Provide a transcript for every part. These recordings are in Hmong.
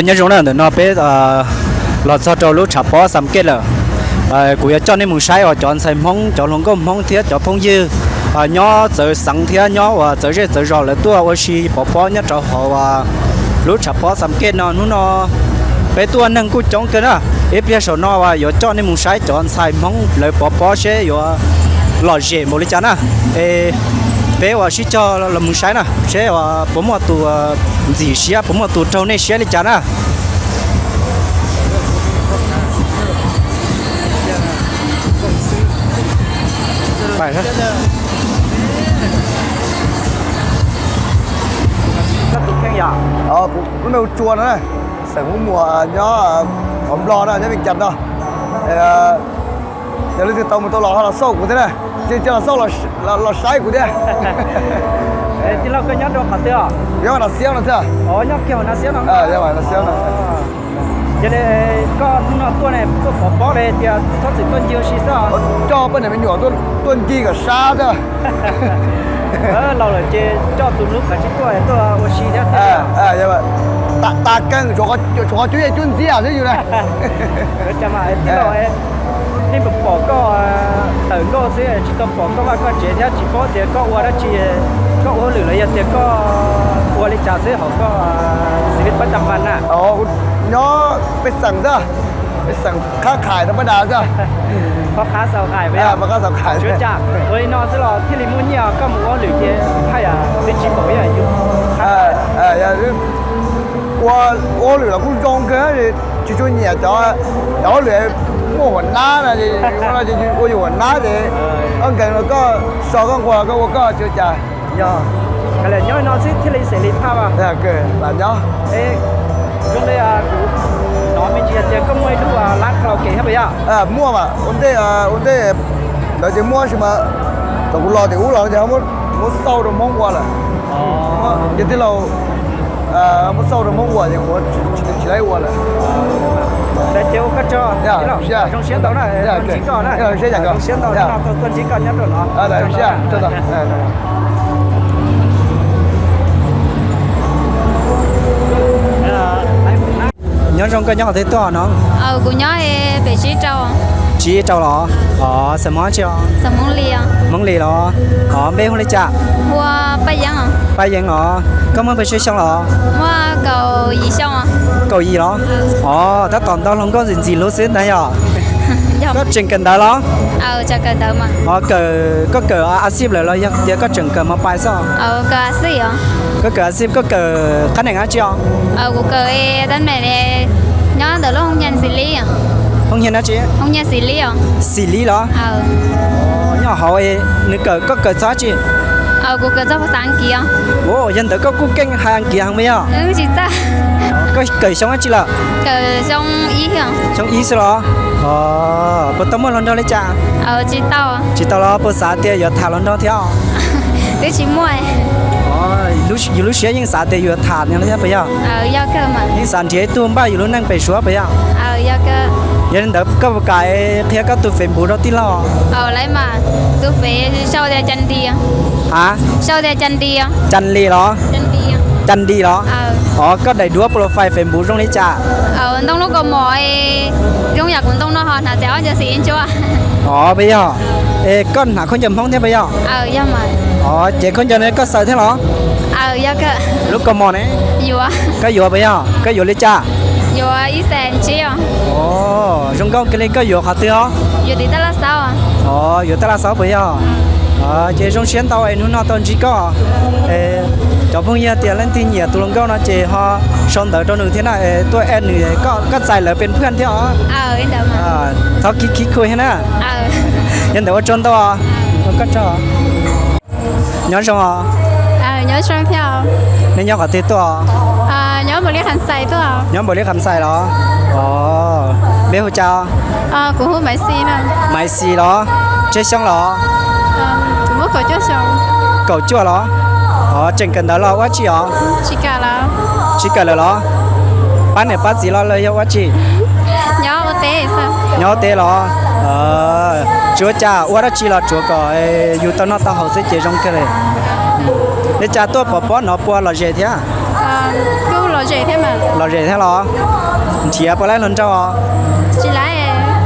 Nyob zoo na, ntawm no peb los txog rau lub tshav pob Xam Kej lawm. Kuv yuav coj nej mus saib uas cov ntxhais Hmoob, cov hluas nkauj Hmoob thiab cov phooj ywg nyob txawv xeev thiab nyob uas txawv zej txawv zos lawv tuaj ua si pov pob nyob rau hauv lub tshav pob Xam Kej no. Hnub no peb tuaj neeg kuj coob kawg na. Ib pliag saum no uas yuav coj nej mus saib cov ntxhais Hmoob lawv pov pob seb yuav lom zem npaum li cas na. Es peb uas sib cog los mus saib na, seb uas puas muaj tus ntxim siab, puas muaj tus raug nej siab li cas na. Kuv lub npe hu Tsua no, xeem Hmoob Muas, nyob hauv Nplog no, nyob Vees Cas no. Yog leej twg tau mus tau los ho los xauj kuv thiab na, tsis tsis los xauj los saib kuv thiab. Tij laug, koj nyob rau qhov twg os? Nyob Nas Xiab no thiab. Yog li koj hnub no tuaj ne, tuaj pov pob li tias txhob txwm tuaj ncig ua si xwb os? Coj poj niam me nyuam tuaj ncig kom sab xwb. Laus lawm ces coj tus hlub kav tsij tuaj, tuaj ua si thiab. Tas keej, tshuav qhov cub yeej cub ntxiab xwb yus na. Tij laug, nej pom koj tawm nkauj xwb tsis tau pom koj vaj koj tsev thiab tsis paub tias koj ua dab tsi, koj ua hauj lwm los yog tias koj ua li cas xwb hauv koj xws li pab tas mas na? Nyob pej xeem xwb, pej xeem qhab qhais rau pab das xwb. Qhab xaus qhais, ua li no xwb los thiaj li muaj nyiaj, koj mus ua hauj lwm ces haj yam twb tsis pom ib yam yus. Ua hauj lwm los kuj zoo kawg, tsis tshua nyiam cov, cov hauj lwm muaj huam nab no, ua yus huam nab ces koj nkees los koj so koj nqua los koj ua koj tsis ua cas. Yog nyob li no xwb thiaj li xes li phaj. Lam nyob. Zoo li kuv hnov me ntsis hais tias koj muaj ib lub lab karaoke thiab puas yog? Muaj mas, ua ntej, ua ntej ntawd ces muaj tab sis mas thaum kuv los tim ub los ces muab xauj rau Hmoob ua lawm. Ces tij laus muab xauj rau Hmoob ua ces kuv tsis tau ua lawm. Ces ua koj tsaug, zoo siab ntau na, ntsib koj na, zoo siab ntau no tuaj ntsib koj nyob rau no. Nyob zoo, koj nyob qhov twg tuaj no? Kuv nyob pem Tsib Rau. Tsib Rau los? Xeem Hmoob tsi? Hmoob Lis los? Npe hu li cas? Paj Yeeb los? Koj muaj pes tsawg xyoo los? Kaum yim los? Os, tab tom ntau hluas nkauj ntxim ntxim hlub xwb ntag yog? Koj tseem kawm ntawv los? Koj kawm a xib lawm los yog tias koj tseem kawm mos pais xwb? Koj kawm a xib, koj kawm qhab neem dab tsi os? Nyob ntawm lub hoob nyas Xim Lib. Hoob nyas dab tsi? Xim Lib los? Nyob hauv, nws kawm, koj kawm txog dab tsi? Yog ntawd koj kuj keej hais Askiv heev puas yog? Koj kawm xyoo dab tsi lawm? Xyoo ib xwb los? Puas tau muaj hluas nraug li cas? Tsis tau los? Puas xav tias yuav tham hluas nraug thiab? Yus lub siab yeej xav tias yuav tham thiab puas yog? Yeej xav nrhiav ib tug npaj yus lub neej pem Suav puas yog? Yog li ntawd koj puas kam qhia koj tus Facebook rau tij laug? A, Cas Lis los? Cas Lis los? Os, koj daim duab profile Facebook zoo li cas? Os, puas yog? Es koj hnav khaub ncaws Hmoob thiab puas yog? Os, ces khaub ncaws no koj xaws thiab los? Lub kaus mom ne? Koj yuav puas yog? Koj yuav li cas? Os, zoo nkauj kiag li, koj yuav qhov twg os? Os, yuav Tab Laj Xaub puas yog? Ces zoo siab ntau es hnub no tau ntsib koj. Cov phooj ywg tias leej twg nyiam tus hluas nkauj no ces ho sau ntawv rau nws thiab na, tuaj add nws, koj txais lawv pes phuaj thiab os. Thov khib khib khua thiab na. Yog ntawd ua tsaug ntau. Nyob zoo os. Nej nyob qhov twg tuaj? Nyob Npaum Li Kham Xais los? Npe hu cas? Maiv Xis los? Tsawg xyoo los? Kaum cuaj los? Tseem kawm ntawv los ua dab tsi os? Tsis kawm lawm los? Pab niam pab txiv los los yog ua dab tsi? Nyob ua teb los? Tsis ua cas, ua dab tsi los tsuav kom yus tau noj tau haus xwb ces zoo kawg li. Li cas tuaj pov pob no puas lom zem thiab? Lom zem thiab los? Nrhiav puas laib hluas nraug os?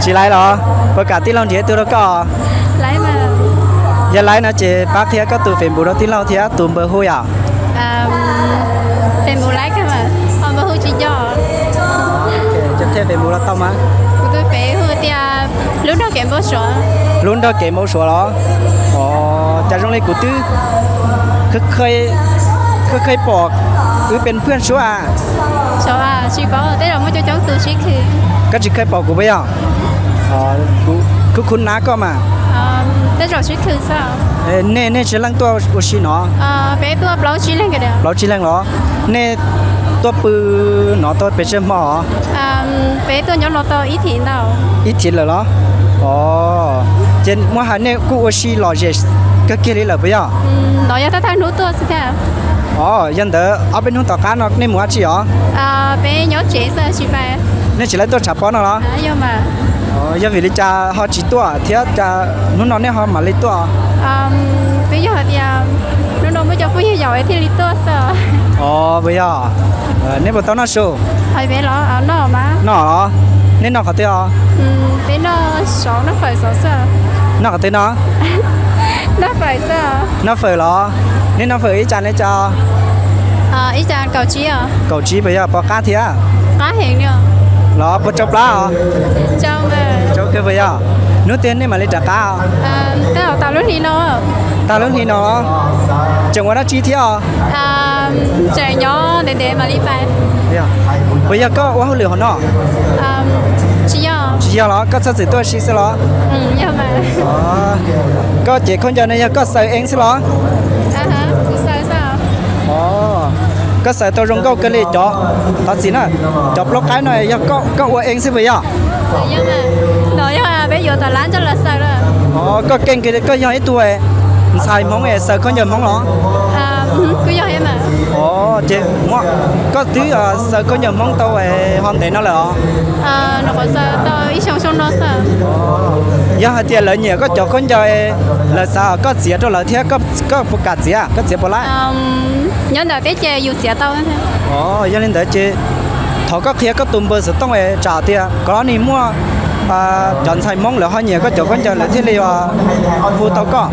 Tsis laib los? Puas kam tij laug nrhiav ib tug rau koj? Yog laib no ces pab qhia koj tus Facebook rau tij laug thiab tus npawb hu yom? Facebook laib kawg, npawb hu tsis nco. Qhia Facebook los tau mas. Kuv tus Facebook hu tias Hlub nrog kev npau suav. Hlub nrog kev npau suav los? Os, cas zoo li kuv twb khawb khawb pom wb pes phwj suab. Tsis paub, tej zaum muaj coob coob tus sib khwv. Koj tsis khawb pom kuv puas yog? Kuv khub khub nab koj mas. Tej zaum sib khwv xwb. Nej, nej tsawg leej tuaj ua si no? Peb tuaj plaub tsib leeg. Plaub tsib leeg los? Nej tuaj pw no tau pes tsawg hmo? Peb tuaj nyob no tau ib thim ntau. Ib thim lawm los? Os, ces muab hais nej kuj ua si lom zem kawg kiag li lawm puas yog? Nov yog thawj thawj hnub tuaj xwb thiab. Os, yog ntawd ob peb hnub tom qab no nej mus dab tsi os? Peb nyob tsev xwb tsis pais. Nej tsis laib tuaj tshav pob no los? Yog vim li cas ho tsis tuaj thiab cas hnub no nej ho mam li tuaj? Twb yog hais tias hnub no muaj cov phooj ywg yaum thiaj li tuaj xwb. Os, puas yog? Nej puas tau noj su? Noj los? Nej noj qhov twg os? Peb noj, noj qhov twg no? Noj fawm los? Nej noj fawm ib tsam ne cas? Kaum tsib puas yog, puas qab thiab? Los puas tsau plab os? Tsau kawg puas yog? Hnub twg nej mam li rov qab? Tag lub hli no los? Tseem ua dab tsi thiab os? Puas yog koj ua hauj lwm hauv no? Tsis yog los, koj txhob txwm tuaj si xwb los? Koj cev khaub ncaws no yog koj xaws eeb xwb los? Koj xaws tau zoo nkauj kawg li cov, thov txim na, cov plaub qaib no yog koj ua eeb xwb puas yog? Koj keej kawg li, koj yog ib tug ntxhais Hmoob es xaws khaub ncaws Hmoob los? Ces koj twb xaws khaub ncaws Hmoob tau ho ntev no lawm os? Yog hais tias lawv nyiam koj cov khaub ncaws, lawv xav koj txiav rau lawv thiab, koj puas kam txiav, koj txiav puas laib? Yog li ntawd ces thov koj qhia koj tus npawb xov tooj es tsam tias koj los nig muaj cov ntxhais Hmoob lawv ho nyiam koj cov khaub ncaws lawv thiaj li hu tau koj.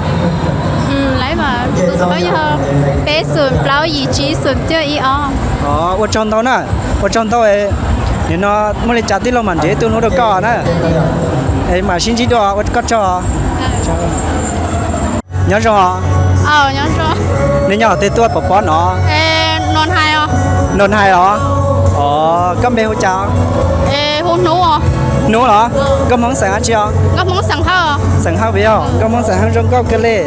Ua tsaug ntau na, ua tsaug ntau. Nim no muaj li cas tij laug mam nrhiav ib tug hlub rau koj na. Mam sib ntsib dua, ua koj tsaug. Nyob zoo os. Nej nyob qhov twg tuaj pov pob no? Nus Hais los? Koj npe hu cas? Hnub los? Koj Hmoob xeem dab tsi os? Xeem Hawj puas yog? Koj Hmoob xeem Hawj zoo nkauj kawg li.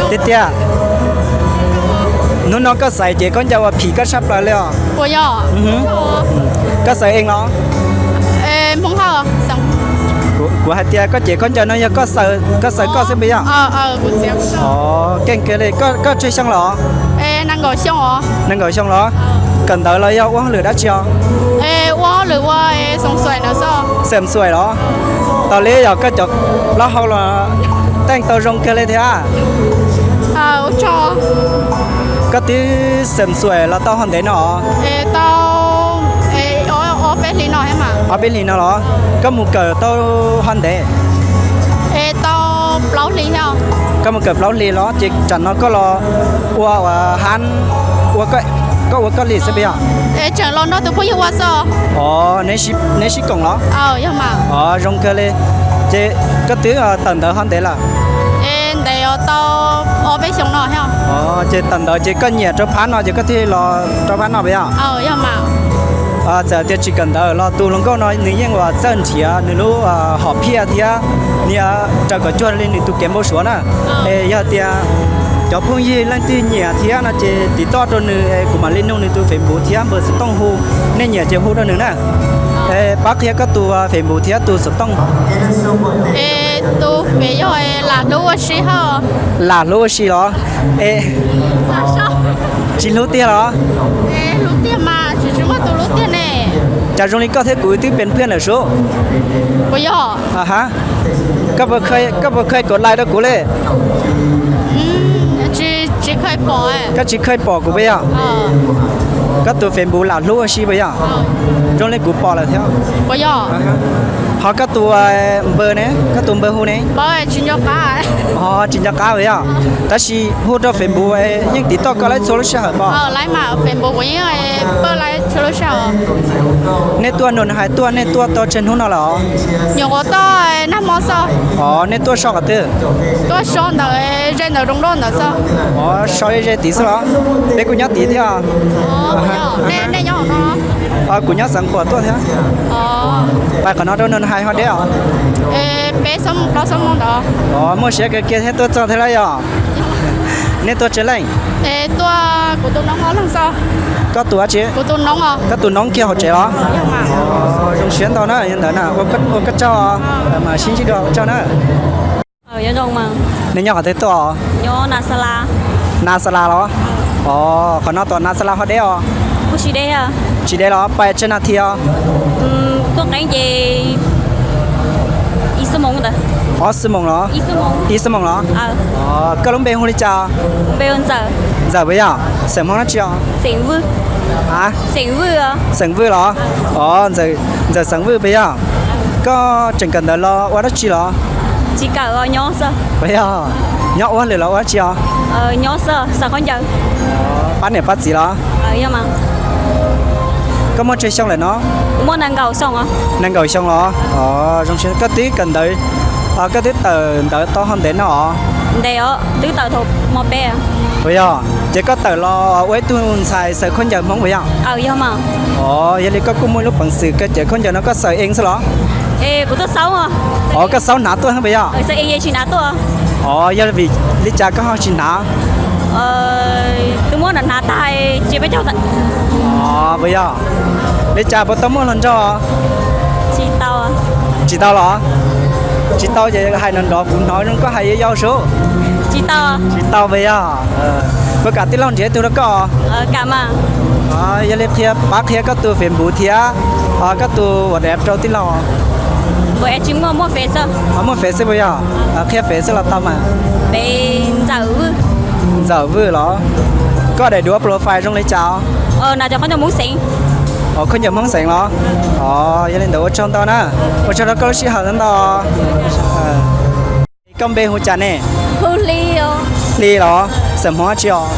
Tiag tiag. Hnub no koj xaiv ces khaub ncaws uas phim koj tshaj plaws li os. Koj xaws eeb los? Kuv hais tias koj cev khaub ncaws no yog koj xaws koj xwb puas yog? Keej kiag li. Koj tsawg xyoo los? Nees nkaum xyoo los? Kawm ntawv los yog ua hauj lwm dab tsi os? Xeem Xuaim los? Tas li yog koj cov plaub hau los teej tau zoo kiag li thiab. Koj twb Xeem Xuaim los tau ho ntev no? Ob peb hlis no los? Koj mus kawm tau ho ntev? Koj mus kawm plaub hlis los ces tsam no koj los ua hab, koj ua koj li xwb puas yog? Os, neb sib koom los? Zoo kawg li. Ces koj twb tawm ntawv ho ntev lawm? Ces tawm ntawv ces koj nyiam rau phab no ces koj thiaj los rau phab no puas yog? Txawm tias tsis kawm ntawv los tus hluas nkauj no nws yeej ua txawj nrhiav nws lub hom phiaj thiab nws raws kom cuag li nws tus kev npau suav na. Es yog tias cov phooj ywg leej twg nyiam thiab no ces tiv toj rau nws, kuv mam li nug nws tus Facebook thiab npawb xov tooj hu. Nej nyiam ces hu rau nws na. Pab qhia koj tus Facebook thiab tus xov tooj. Tus fev yog Lam Hlub Ua Si Hawj. Lam Hlub Ua Si los? Tsis hlub tiag los? Cas zoo li koj thiab kuv twb pes phiaj lawm sub. Koj puas khaws kom like rau kuv li? Koj tsis khaws pom kuv puas yog? Koj tus Facebook lam hlub ua si puas yog? Zoo li kuv pom lawm thiab. Ho koj tus npawg ne, koj tus npawg hu ne? Ho tsis nco qab puas yog? Tab sis hu rau Facebook yeej tiv toj koj laib txhua lub sij hawm pom. Nej tuaj nug hais tuaj, nej tuaj tau tsawg hnub no lawm? Os, nej tuaj so qhov twg? Os, so ze tid xwb los? Peb kuj nyob tid thiab. Kuv nyob Xeev Khuam tuaj thiab. Pais qhov no rau nug hais ho deb os. Os, muaj siab kawg kiag thiab tuaj txog thiab lauj yog? Nej tuaj tsawg leej? Koj tus dab tsi? Koj tus noob kiag hauv tsev los? Zoo siab ntau na, yog ntawd na, ua koj tsaug, mam sib ntsib dua, ua tsaug na. Nej nyob qhov twg tuaj? Na Xa Las los? Os, qhov no tom Na Xa Las ho deb os? Tsis deb los? Pais tsawg nas this os? Ob xuab moos los? Ib xuab moos los? Koj lub npe hu li cas? Ntxawm puas yog? Xeem Hmoob dab tsi os? Xeem Vwj los? Os, Ntxawm Xeem Vwj puas yog? Koj tseem kawm ntawv los ua dab tsi los? Puas yog nyob ua hauj lwm los ua dab tsi os? Pab niam pab txiv los? Koj muaj tsawg xyoo lawm no? Nees nkaum xyoo los? Os, zoo siab. Koj twb kawm ntawv, koj twb tawm ntawv tau ho ntev no os? Puas yog? Ces koj tawm los ua ib tug ntxhais xaws khaub ncaws Hmoob puas yog? Os, yog li koj kuj muaj ib lub peev xwm kawm khaub ncaws no koj xaws eng xwb los? Os, koj xaub hnav tuaj puas yog? Os, yog vim li cas koj ho tsis hnav? Os, puas yog? Li cas puas tau muaj hluas nraug? Tsis tau los? Tsis tau ces hais nrov nrov kuv hnov zoo koj hais yau yau sub. Tsis tau puas yog? Puas kam tij laug nrhiav ib tug rau koj? Yog li qhia, pab qhia koj tus Facebook thiab koj tus WhatsApp rau tij laug. Muaj Fev xwb puas yog? Qhia Fev xwb los tau mas. Ntxawm Vwj los? Koj daim duab profile zoo li cas? Khaub ncaws Hmoob Xeev los? Os, yog li ntawd ua tsaug ntau na, ua tsaug rau koj lub sij hawm ntau. Koj npe hu cas ne? Hli los? Xeem Hmoob dab tsi os?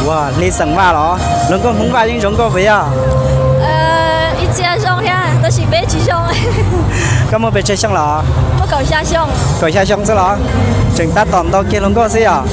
Ua, Hli xeem Vaj los? Hluas nkauj Hmoob Vaj yeej zoo nkauj puas yog? Koj muaj pes tsawg xyoo los? Kaum xya xyoo xwb los? Tseem tab tom ntau kiag hluas nkauj xwb yog?